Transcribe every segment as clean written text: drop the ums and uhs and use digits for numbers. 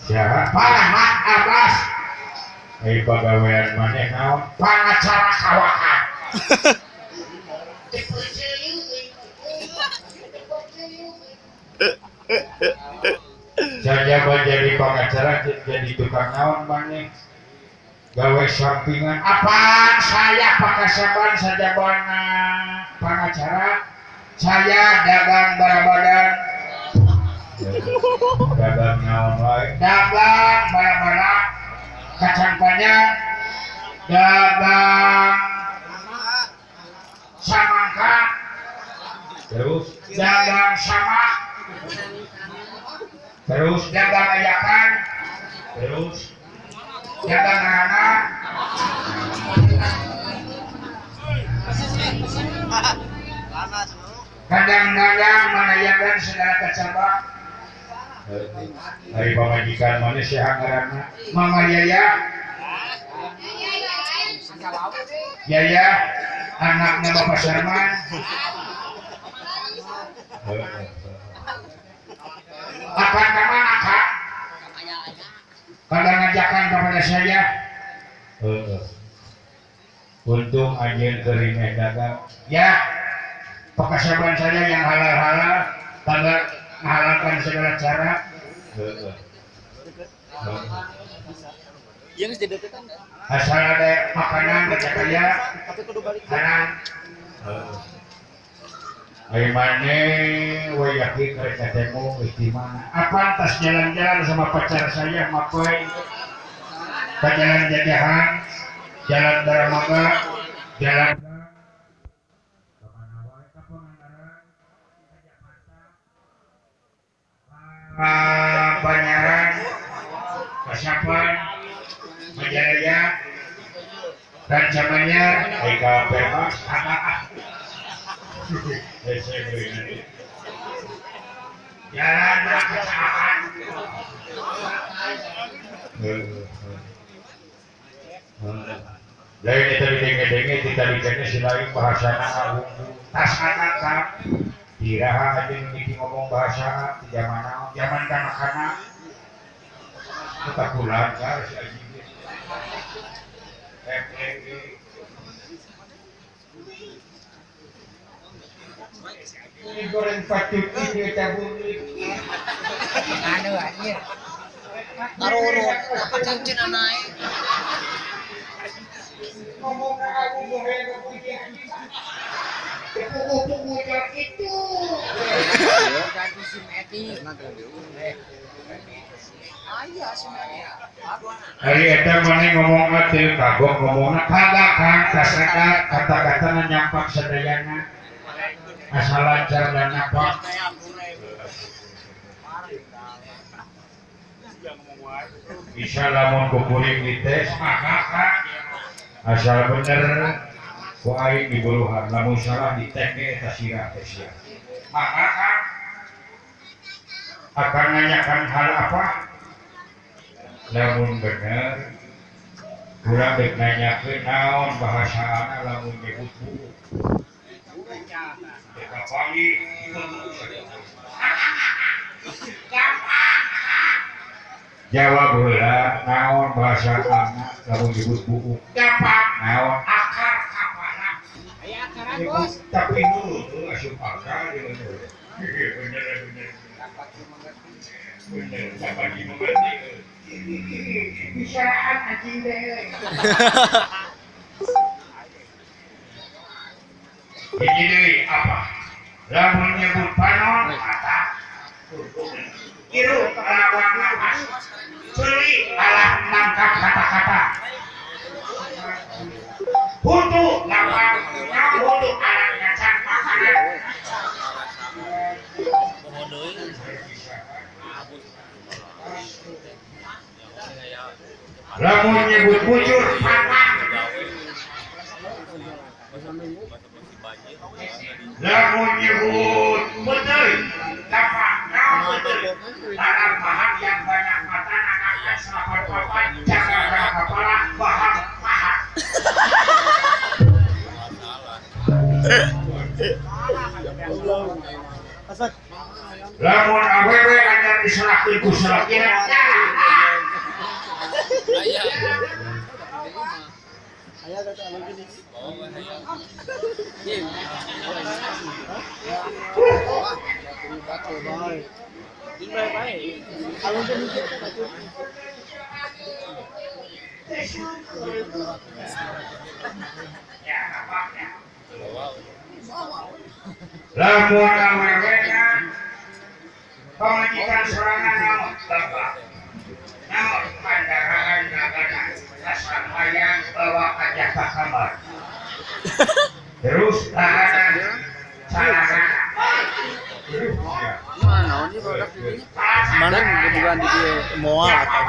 Siapa? Farhan Abbas. Ai pagawean maneh naon? Pangacara kawakan. Sajaba jadi pengacara jadi tukang naon maneh? Gawe sampingan. Apaan saya pakasaban sajabana pengacara? Saya dagang barabadan. Dagang naon wae? Dagang bara-bara, kacang panjang, dagang samangka, terus dagang sama, terus dagang ayakan, terus dagang anak. Kadang-kadang manayagan segala kecabak. Hari pamajikan mana sehat ngaranna? Mama Yaya. Yaya, anaknya Bapak Sarman. Akan kemana Kak? Kadang ngajakan kepada saya. Untung anjeun keur dagang. Ya, pekasaban saya yang halal-halal, tanggal menghalalkan segala cara. Asal ada makanan baca kaya, kanan. Ayo maneh, we yakin mereka temu istimewa. Apa tas jalan-jalan sama pacar saya, mapoy, ke jalan jajahan, jalan Daramaga, jalan. Banyaran, Kasapan, Majalaya, Rancamanyar, Eka Permas, ah. Jalan kecelakaan. Lain kita denge-denge, kita dikene silain bahasana ngawungku. Tas anak kak, diraha aja mimiti ngomong bahasa di zaman naon, zaman kanak-kanak. Kita pulang kak, si anjing. Ini goreng patut ini tabung ini. Anu anjir. Tarurut apa cincin anae. Ngomong ke aku goreng begini anjing. Tunggu itu. Ganti SIM Eti. Aya SIM Eti. Hari eta maneh ngomong teu kagok ngomongna kagak kang kasada kata-katana nyampak sadayana. Asal lancar dan nyapak. Bisa lamun kukuring dites maka asal bener ku aing diburuhan, lamun salah ditek ge eta sirah teh sia. Maka akan nanyakan hal apa? Lamun bener kurang dek nanyakeun naon bahasana lamun nyebut buku. Jawab heula naon bahasa anak lamun nyebut buku. Gampang naon akar kapana. Aya akaran bos. Tapi heueuh asup akal ieu. Bener bener. Bener dapat dimengerti. Bisaan anjing teh. Hiji deui apa? Lamun nyebut panon mata. Hirup lawan napas. Ceuli alat nangkap kata-kata. Huntu lawan huntu alat ngacang makanan. Lamun nyebut bujur patah. Lamun nyebut betul dapat naon betul tanam bahan yang banyak mata anaknya selapan papan jaga kepala bahan paha. Lamun awewe anyar diserahkeun ku salakina. Lamun awewena pamajikan sorangan naon bapak naon kandaraan nagana asam hayang bawa aja ka kamar terus tahanan sarana mana bukan di moal atau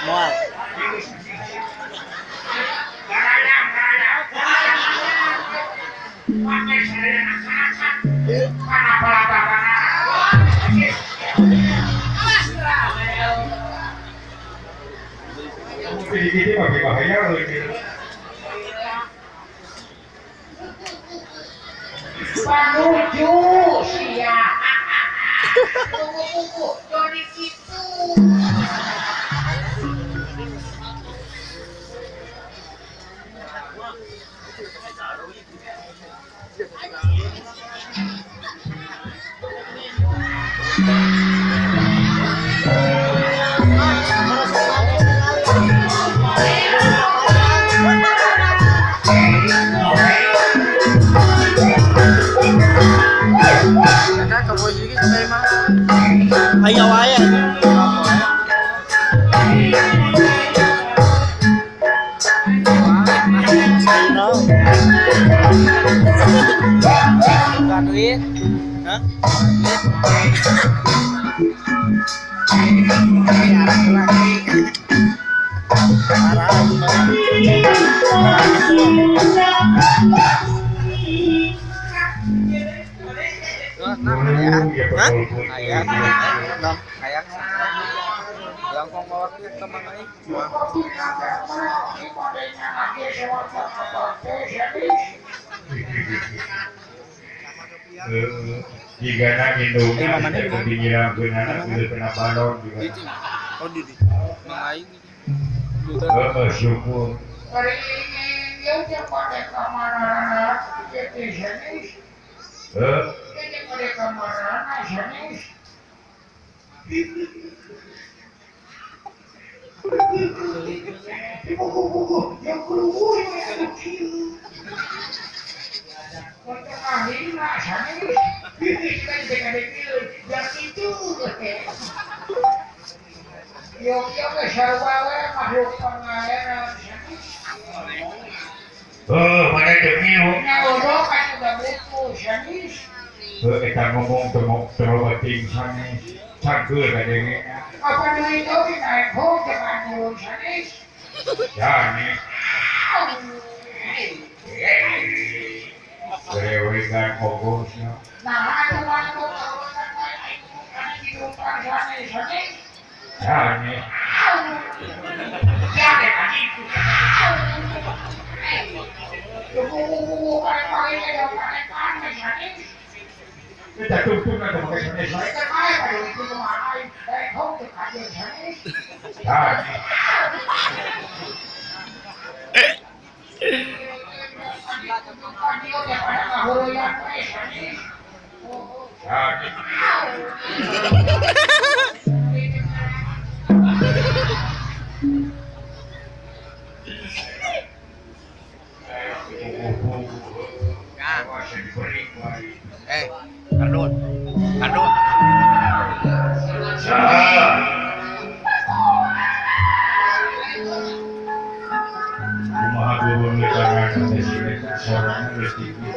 moal. Panuju sia. Tunggu dari situ. Ayo wae. Duit. Hah? Jika nak indungnya tidak ketinggian anak kena balon juga. Oh di syukur. Mana demi kita ngomong terlalu sanes cangkeul kadenge. Apa deui teu naik ho jangan turun sanes. Sanes. Wewegan ogosna. Nah, atuh mah sanes sanes. Sanes. Kita tuntun atau pakai sanes. Kardun, kardun. Kumaha guru tangan teh sorana geus tinggi.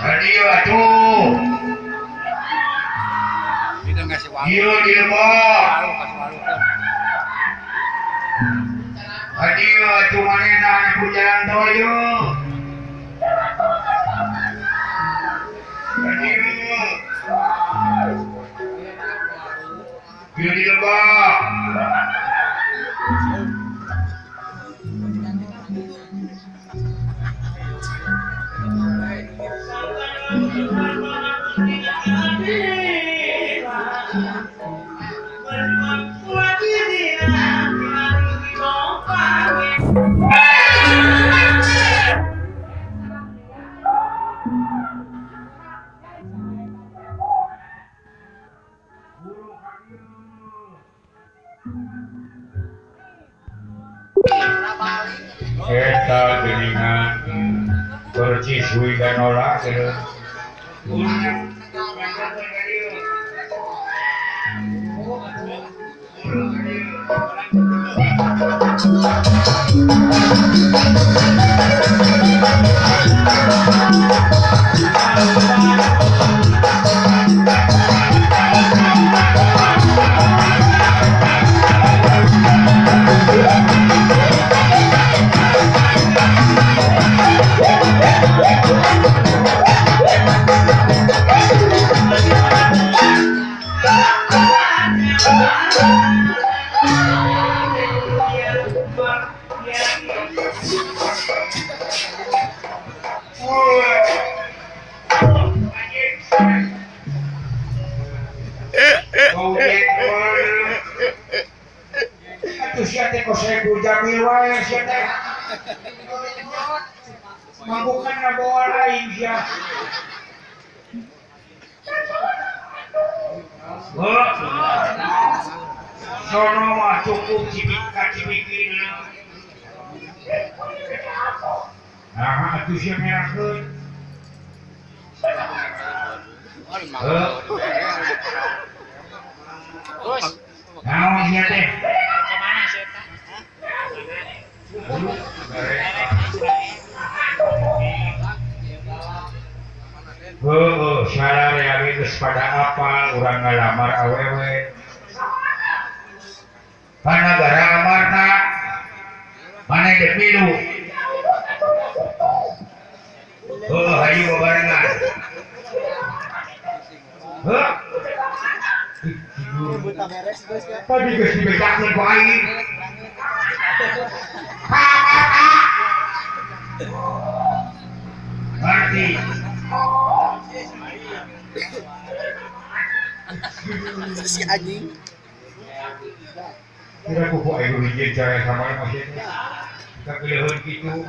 Aduh atuh. Itu ngasih walu. Ieu di lebok. Aduh atuh manehna anu jalan tol ieu. Ieu di lebok. Eta geuningan bercisui dan nolak gitu. Mabukan na bola aing sia. Sono mah cukup cibika cibikina. Nah, atuh sia merakeun. Naon sia teh? Kemana sia teh? Heueuh, sararea geus pada apal urang ngalamar awewe. Panagara amarna mana dek milu. Heueuh, hayu babarengan. Heuh. Tadi geus dibejakeun ku aing. Ngerti. Si anjing. Kira kuku aing hiji cara sama masih. Kakeleuheun kitu.